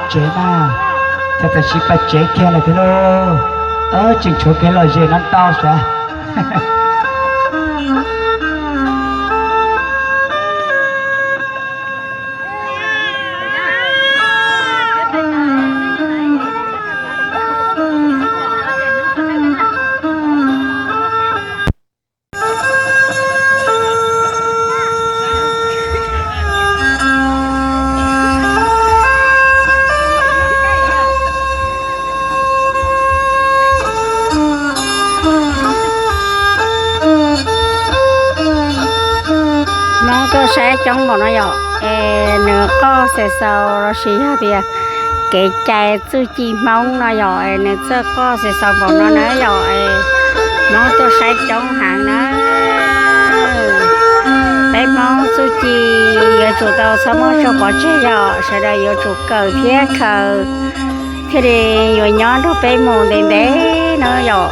Tsev na, cas tam sim pais tsev kiag lawm thiab lauj. Tseem tshuav kev lom zem no ntau sav. Hmoob tuaj saib coob npaum no yom, es nws qoj xes xaus los sis yog tias kev cai txuj ci Hmoob no yom, es nws txawj qoj xes xaus npaum no na yom, es Hmoob tuaj saib coob heev na. Peb Hmoob txuj ci yuav tsum tau txhob muab tso pov tseg yom, sawv daws yuav tsum kawm thiab khaws thiaj li yuav nyob nrog peb mus ntev ntev na yom.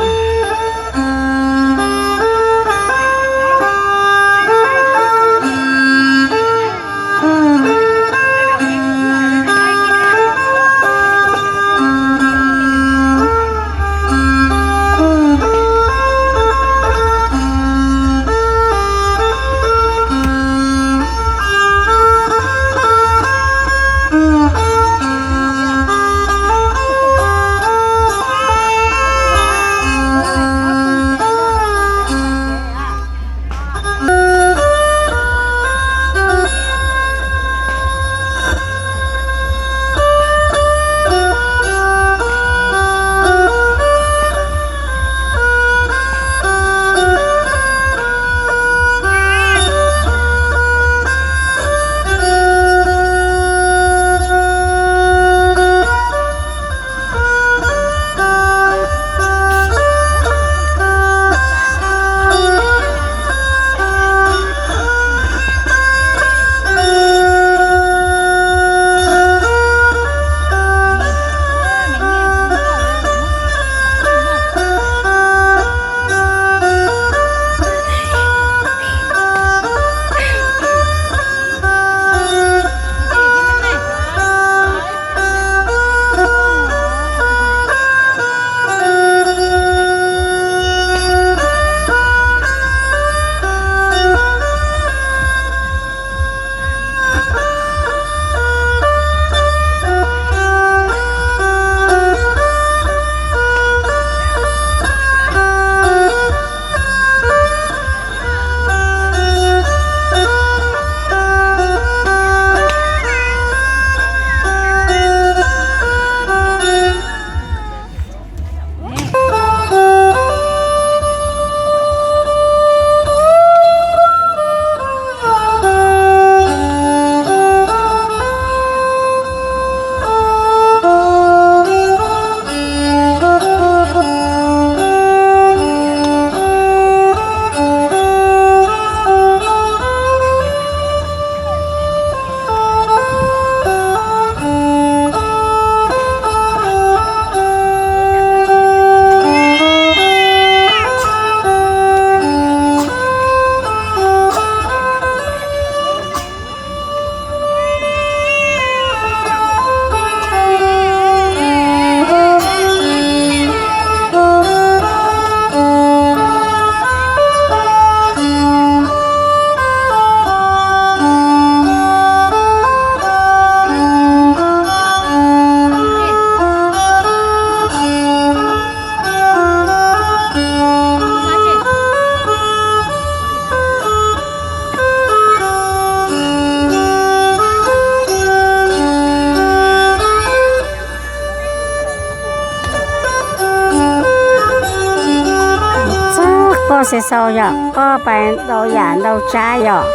Txawj qoj xis xaus yom, qoj pais ntau yam ntau tsav yom,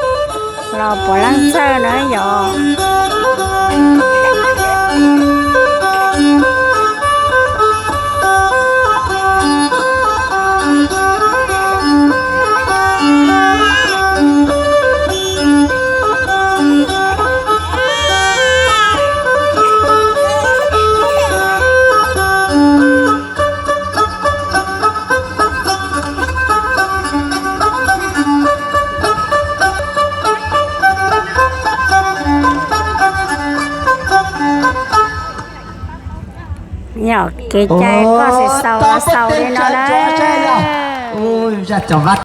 los puav leej txawj na yom. Nyob kev cai koj xaus xaus li no na. Zaj cov vab